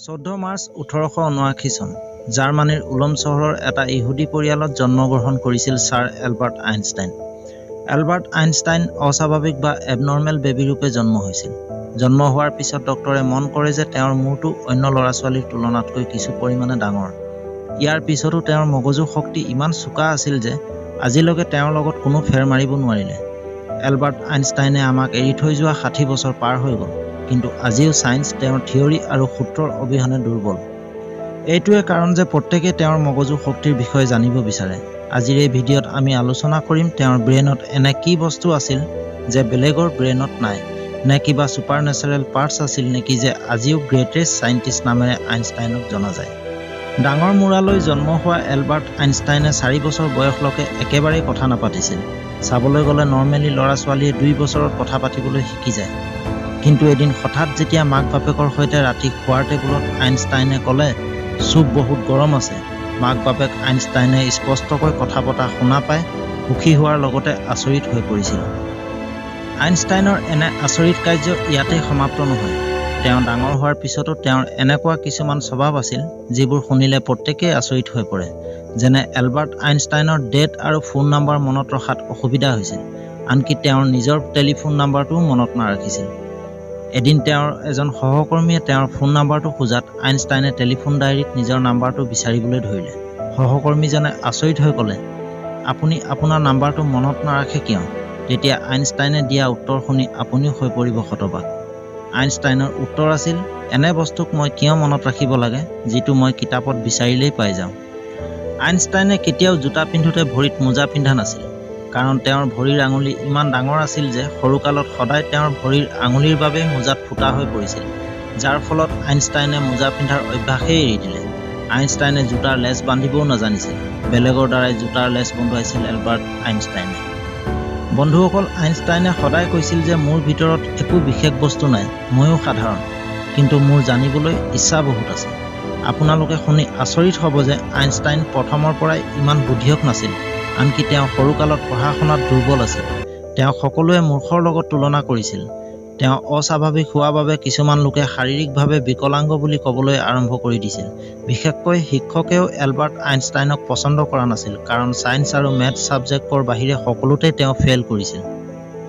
14 March 1879 চন জাৰ্মানীৰ উলম চহৰৰ এটা ইহুদী পৰিয়ালত জন্মগ্ৰহণ কৰিছিল sir Albert Einstein. Albert Einstein অস্বাভাৱিক বা এবনৰ্মেল বেবী ৰূপে জন্ম হৈছিল। জন্ম হোৱাৰ পিছত ডক্তৰে মন কৰে যে তেওঁৰ মূৰটো অন্য ল'ৰা-ছোৱালীৰ তুলনাতকৈ কিছু পৰিমাণে ডাঙৰ। ইয়াৰ পিছতো তেওঁৰ মগজুৰ শক্তি ইমান চোকা আছিল যে আজিলৈকে তেওঁৰ লগত কোনো ফেৰ মাৰিব নোৱাৰিলে। এলবাৰ্ট আইনষ্টাইনে আমাক এৰি থৈ যোৱা 60 বছৰ পাৰ হৈ গ'ল, কিন্তু আজিও ছায়েন্স তেওঁৰ থিয়ৰী আৰু সূত্ৰৰ অবিহনে দুৰ্বল। এইটোৱে কাৰণ যে প্ৰত্যেকেই তেওঁৰ মগজু শক্তিৰ বিষয়ে জানিব বিচাৰে। আজিৰ এই ভিডিঅ'ত আমি আলোচনা কৰিম তেওঁৰ ব্ৰেইনত এনে কি বস্তু আছিল যে বেলেগৰ ব্ৰেইনত নাই, নে কিবা ছুপাৰ নেচাৰেল পাৰ্টছ আছিল নেকি যে আজিও গ্ৰেটেষ্ট চাইণ্টিষ্ট নামেৰে আইনষ্টাইনক জনা যায়। ডাঙৰ মূৰালৈ জন্ম হোৱা এলবাৰ্ট আইনষ্টাইনে 4 বছৰ বয়সলৈকে একেবাৰেই কথা নাপাতিছিল। চাবলৈ গ'লে নৰ্মেলি ল'ৰা-ছোৱালীয়ে 2 বছৰত কথা পাতিবলৈ শিকি যায়। কিন্তু এদিন হঠাৎ যেতিয়া মাক বাপেকৰ সৈতে ৰাতি খোৱাৰ টেবুলত আইনষ্টাইনে ক'লে, চুপ বহুত গৰম আছে, মাক বাপেক আইনষ্টাইনে স্পষ্টকৈ কথা পতা শুনা পাই সুখী হোৱাৰ লগতে আচৰিত হৈ পৰিছিল। আইনষ্টাইনৰ এনে আচৰিত কাৰ্য ইয়াতেই সমাপ্ত নহয়। তেওঁ ডাঙৰ হোৱাৰ পিছতো তেওঁৰ এনেকুৱা কিছুমান স্বভাৱ আছিল যিবোৰ শুনিলে প্ৰত্যেকেই আচৰিত হৈ পৰে। যেনে এলবাৰ্ট আইনষ্টাইনৰ ডেট আৰু ফোন নাম্বাৰ মনত ৰখাত অসুবিধা হৈছিল, আনকি তেওঁৰ নিজৰ টেলিফোন নাম্বাৰটোও মনত নাৰাখিছিল। এদিন তেওঁৰ এজন সহকৰ্মীয়ে তেওঁৰ ফোন নাম্বাৰটো খোজাত আইনষ্টাইনে টেলিফোন ডায়েৰীত নিজৰ নাম্বাৰটো বিচাৰিবলৈ ধৰিলে। সহকৰ্মীজনে আচৰিত হৈ ক'লে, আপুনি আপোনাৰ নাম্বাৰটো মনত নাৰাখে কিয়? তেতিয়া আইনষ্টাইনে দিয়া উত্তৰ শুনি আপুনিও হৈ পৰিব হতবাক। আইনষ্টাইনৰ উত্তৰ আছিল, এনে বস্তুক মই কিয় মনত ৰাখিব লাগে যিটো মই কিতাপত বিচাৰিলেই পাই যাওঁ। আইনষ্টাইনে কেতিয়াও জোতা পিন্ধোতে ভৰিত মোজা পিন্ধা নাছিল, কাৰণ তেওঁৰ ভৰিৰ আঙুলি ইমান ডাঙৰ আছিল যে সৰুকালত সদায় তেওঁৰ ভৰিৰ আঙুলিৰ বাবেই মোজাত ফুটা হৈ পৰিছিল, যাৰ ফলত আইনষ্টাইনে মোজা পিন্ধাৰ অভ্যাসেই এৰি দিলে। আইনষ্টাইনে জোতাৰ লেচ বান্ধিবও নাজানিছিল, বেলেগৰ দ্বাৰাই জোতাৰ লেচ বন্ধোৱাইছিল এলবাৰ্ট আইনষ্টাইনে। বন্ধুসকল, আইনষ্টাইনে সদায় কৈছিল যে মোৰ ভিতৰত একো বিশেষ বস্তু নাই, ময়ো সাধাৰণ, কিন্তু মোৰ জানিবলৈ ইচ্ছা বহুত আছে। আপোনালোকে শুনি আচৰিত হ'ব যে আইনষ্টাইন প্ৰথমৰ পৰাই ইমান বুদ্ধিয়ক নাছিল, আনকি তেওঁ সৰুকালত পঢ়া-শুনাত দুৰ্বল আছিল। তেওঁক সকলোৱে মূৰ্খৰ লগত তুলনা কৰিছিল। তেওঁ অস্বাভাৱিক হোৱা বাবে কিছুমান লোকে শাৰীৰিকভাৱে বিকলাংগ বুলি ক'বলৈ আৰম্ভ কৰি দিছিল। বিশেষকৈ শিক্ষকেও এলবাৰ্ট আইনষ্টাইনক পচন্দ কৰা নাছিল, কাৰণ ছায়েন্স আৰু মেথছ ছাবজেক্টৰ বাহিৰে সকলোতে তেওঁ ফেইল কৰিছিল।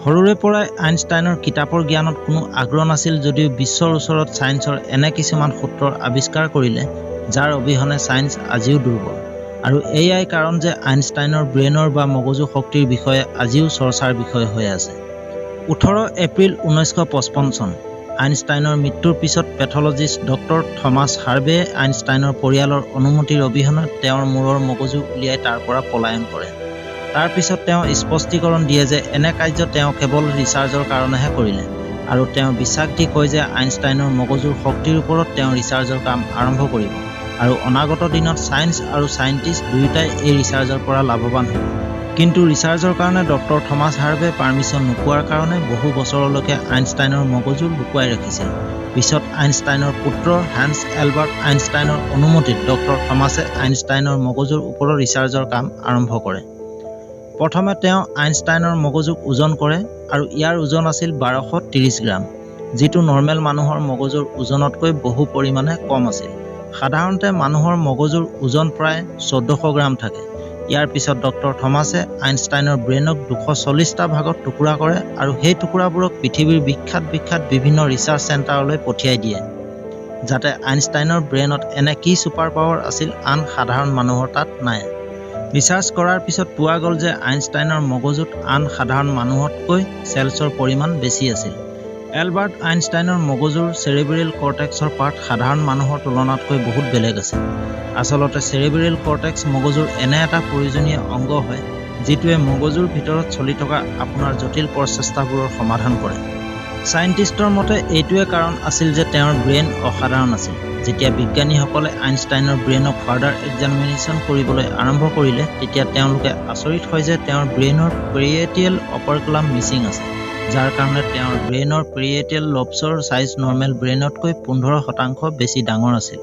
সৰুৰে পৰাই আইনষ্টাইনৰ কিতাপৰ জ্ঞানত কোনো আগ্ৰহ নাছিল যদিও বিশ্বৰ ওচৰত ছায়েন্সৰ এনে কিছুমান সূত্ৰৰ আৱিষ্কাৰ কৰিলে যাৰ অবিহনে ছায়েন্স আজিও দুৰ্বল। আৰু এয়াই কাৰণ যে আইনষ্টাইনৰ ব্ৰেইনৰ বা মগজু শক্তিৰ বিষয়ে আজিও চৰ্চাৰ বিষয় হৈ আছে। 18 এপ্ৰিল 1955 চন আইনষ্টাইনৰ মৃত্যুৰ পিছত পেথলজিষ্ট ডক্টৰ থমাছ হাৰ্বেয়ে আইনষ্টাইনৰ পৰিয়ালৰ অনুমতিৰ অবিহনে তেওঁৰ মূৰৰ মগজু উলিয়াই তাৰ পৰা পলায়ন কৰে। তাৰ পিছত তেওঁ স্পষ্টীকৰণ দিয়ে যে এনে কাৰ্য তেওঁ কেৱল ৰিচাৰ্জৰ কাৰণেহে কৰিলে, আৰু তেওঁ বিশ্বাস দি কয় যে আইনষ্টাইনৰ মগজুৰ শক্তিৰ ওপৰত তেওঁ ৰিচাৰ্জৰ কাম আৰম্ভ কৰিব আৰু অনাগত দিনত ছায়েন্স আৰু চাইণ্টিষ্ট দুয়োটাই এই ৰিচাৰ্জৰ পৰা লাভৱান হ'ব। কিন্তু ৰিচাৰ্জৰ কাৰণে ডক্টৰ থমাছ হাৰ্বে পাৰ্মিশ্যন নোপোৱাৰ কাৰণে বহু বছৰলৈকে আইনষ্টাইনৰ মগজু লুকুৱাই ৰাখিছিল। পিছত আইনষ্টাইনৰ পুত্ৰ হেন্স এলবাৰ্ট আইনষ্টাইনৰ অনুমতিত ডক্টৰ থমাছে আইনষ্টাইনৰ মগজুৰ ওপৰত ৰিচাৰ্জৰ কাম আৰম্ভ কৰে। প্ৰথমে তেওঁ আইনষ্টাইনৰ মগজুক ওজন কৰে আৰু ইয়াৰ ওজন আছিল 1230 গ্ৰাম, যিটো নৰ্মেল মানুহৰ মগজুৰ ওজনতকৈ বহু পৰিমাণে কম আছিল। সাধাৰণতে মানুহৰ মগজুৰ ওজন প্ৰায় 1400 গ্ৰাম থাকে। ইয়াৰ পিছত ডক্টৰ থমাছে আইনষ্টাইনৰ ব্ৰেইনক 240টা ভাগত টুকুৰা কৰে আৰু সেই টুকুৰাবোৰক পৃথিৱীৰ বিখ্যাত বিখ্যাত বিভিন্ন ৰিচাৰ্চ চেণ্টাৰলৈ পঠিয়াই দিয়ে, যাতে আইনষ্টাইনৰ ব্ৰেইনত এনে কি ছুপাৰ পাৱাৰ আছিল আন সাধাৰণ মানুহৰ তাত নাই। ৰিচাৰ্চ কৰাৰ পিছত পোৱা গ'ল যে আইনষ্টাইনৰ মগজুত আন সাধাৰণ মানুহতকৈ চেলছৰ পৰিমাণ বেছি আছিল। এলবাৰ্ট আইনষ্টাইনৰ মগজুৰ চেৰেব্ৰেল কৰ্টেক্সৰ পাৰ্ট সাধাৰণ মানুহৰ তুলনাতকৈ বহুত বেলেগ আছিল। আচলতে চেৰেব্ৰেল কৰ্টেক্স মগজুৰ এনে এটা প্ৰয়োজনীয় অংগ হয় যিটোৱে মগজুৰ ভিতৰত চলি থকা আপোনাৰ জটিল প্ৰচেষ্টাবোৰৰ সমাধান কৰে। চাইণ্টিষ্টৰ মতে এইটোৱে কাৰণ আছিল যে তেওঁৰ ব্ৰেইন অসাধাৰণ আছিল। যেতিয়া বিজ্ঞানীসকলে আইনষ্টাইনৰ ব্ৰেইনক ফাৰ্ডাৰ এক্সামিনেশ্যন কৰিবলৈ আৰম্ভ কৰিলে, তেতিয়া তেওঁলোকে আচৰিত হয় যে তেওঁৰ ব্ৰেইনৰ পেৰিয়েটিয়েল অপাৰকুলাম মিচিং আছে, যাৰ কাৰণে তেওঁৰ ব্ৰেইনৰ পেৰিয়েটিয়েল লবছৰ চাইজ নৰ্মেল ব্ৰেইনতকৈ 15% বেছি ডাঙৰ আছিল।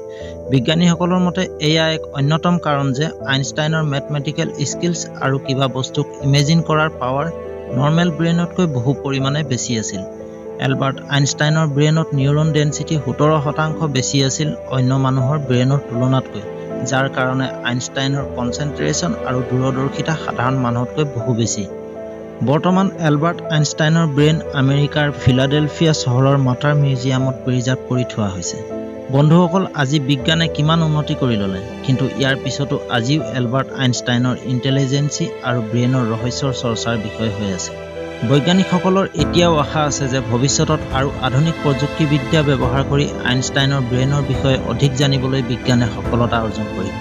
বিজ্ঞানীসকলৰ মতে এয়া এক অন্যতম কাৰণ যে আইনষ্টাইনৰ মেথমেটিকেল স্কিলছ আৰু কিবা বস্তুক ইমেজিন কৰাৰ পাৱাৰ নৰ্মেল ব্ৰেইনতকৈ বহু পৰিমাণে বেছি আছিল। এলবাৰ্ট আইনষ্টাইনৰ ব্ৰেইনত নিউৰন ডেনচিটি 17% বেছি আছিল অন্য মানুহৰ ব্ৰেইনৰ তুলনাতকৈ, যাৰ কাৰণে আইনষ্টাইনৰ কনচেনট্ৰেশ্যন আৰু দূৰদৰ্শিতা সাধাৰণ মানুহতকৈ বহু বেছি। বৰ্তমান এলবাৰ্ট আইনষ্টাইনৰ ব্ৰেইন আমেৰিকাৰ ফিলাডেলফিয়া চহৰৰ মাটাৰ মিউজিয়ামত প্ৰিজাৰ্ভ কৰি থোৱা হৈছে। বন্ধুসকল, আজি বিজ্ঞানে কিমান উন্নতি কৰি ল'লে, কিন্তু ইয়াৰ পিছতো আজিও এলবাৰ্ট আইনষ্টাইনৰ ইণ্টেলিজেঞ্চি আৰু ব্ৰেইনৰ ৰহস্যৰ চৰ্চাৰ বিষয় হৈ আছে। বৈজ্ঞানিকসকলৰ এতিয়াও আশা আছে যে ভৱিষ্যতত আৰু আধুনিক প্ৰযুক্তিবিদ্যা ব্যৱহাৰ কৰি আইনষ্টাইনৰ ব্ৰেইনৰ বিষয়ে অধিক জানিবলৈ বিজ্ঞানে সফলতা অৰ্জন কৰিব।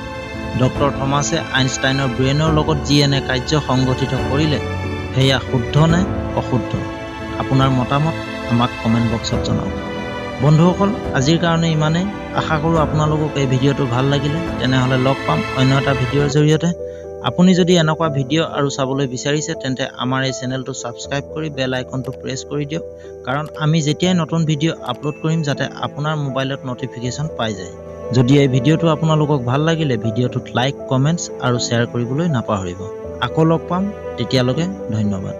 ডক্টৰ থমাছে আইনষ্টাইনৰ ব্ৰেইনৰ লগত যি এনে কাৰ্য সংগঠিত কৰিলে সেয়া শুদ্ধ নে অশুদ্ধ? আপোনাৰ মতামত আমাক কমেণ্ট বক্সত জনাওক। বন্ধুসকল, আজিৰ কাৰণে ইমানেই। আশা কৰোঁ আপোনালোকক এই ভিডিঅ'টো ভাল লাগিলে। তেনেহ'লে লগ পাম অন্য এটা ভিডিঅ'ৰ জৰিয়তে। আপুনি যদি এনেকুৱা ভিডিঅ' আৰু চাবলৈ বিচাৰিছে তেন্তে আমাৰ এই চেনেলটো ছাবস্ক্ৰাইব কৰি বেল আইকনটো প্ৰেছ কৰি দিয়ক, কাৰণ আমি যেতিয়াই নতুন ভিডিঅ' আপলোড কৰিম যাতে আপোনাৰ মোবাইলত ন'টিফিকেশ্যন পাই যায়। যদি এই ভিডিঅ'টো আপোনালোকক ভাল লাগিলে ভিডিঅ'টোত লাইক, কমেণ্টছ আৰু শ্বেয়াৰ কৰিবলৈ নাপাহৰিব। আকৌ লগ পাম, তেতিয়ালৈকে ধন্যবাদ।